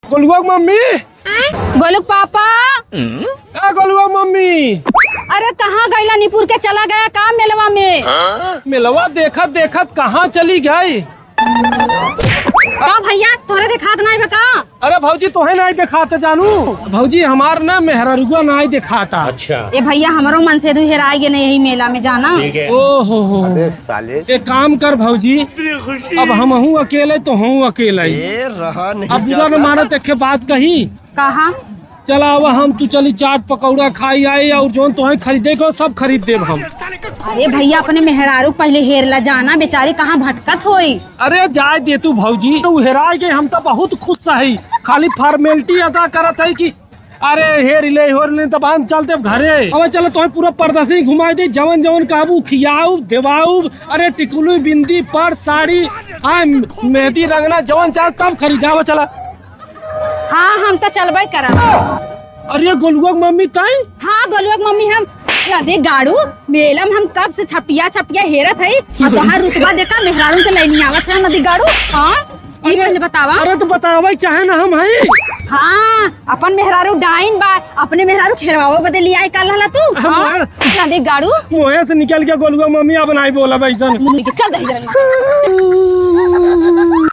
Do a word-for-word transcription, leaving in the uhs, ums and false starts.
गोलुआ के मम्मी। गोलू के पापा। ए गोलुआ के मम्मी। अरे कहाँ गइला, निपुर के चला गया का मेलवा में? मेलवा देखत देखत कहाँ चली गई? का भइया, तोहरे देखात नाहीं बा का? अरे भौजी, तोहे नाहीं देखात जानू। भौजी, हमार ना मेहररुआ नाहीं देखाता। अच्छा। ए भइया, हमरो मनसेधू हेराइ गए ना यही मेला में जाना। ठीक है। ओ हो हो। अरे साले। एक काम कर भौजी, अब हमहूँ अकेले, तोहूँ अकेले। ए, रहा नहीं अब बुरा न जाता। मानो तो एक बात कही। कहा? चला, अब हम तू चली चाट पकौड़ा खाई आई, और जौन तोहे खरीदे को सब खरीद देब हम। अरे भइया, अपने मेहरारू पहिले हेर ला जाना, बेचारी कहाँ भटकत होई। अरे जाए दे तू भौजी, तू हेराए के हम तो बहुत खुश हई, खाली formality अदा करत हई कि अरे हेर ले, हेर ले, तब हम चलते अब घरे। अब चला, तोहे पूरा प्रदर्शनी घुमाई दे, जवन जवन कहबू खियाऊ देवाऊ। अरे टिकुली बिंदी पर्स साड़ी आ मेहंदी रंगना जवन चाह तब खरीदावा चला। हाँ, हम तो चलबे करब। अरे गोलुआ के मम्मी ताई? हाँ, गोलुआ के मम्मी हम। अरे गाड़ू, मेला में हम कब से छपिया छपिया हेरत हई, और तोहार रुतबा देखा, मेहरारू के लइनी आवत है नदी गाड़ू। हाँ, ई अरे, पहले बतावा। अरे तो बतावे चाहे ना हम हई। हाँ, अपन मेहरारू डाइन बा, अपने मेहरारू खेलवावे बदे लियाए काल रहला तू। हम हाँ, वहाँ नदी गाड़ू। मुँहे से निकल के गोलुआ मम्मी अब नाहीं बोला वैसन। चल दही जरा।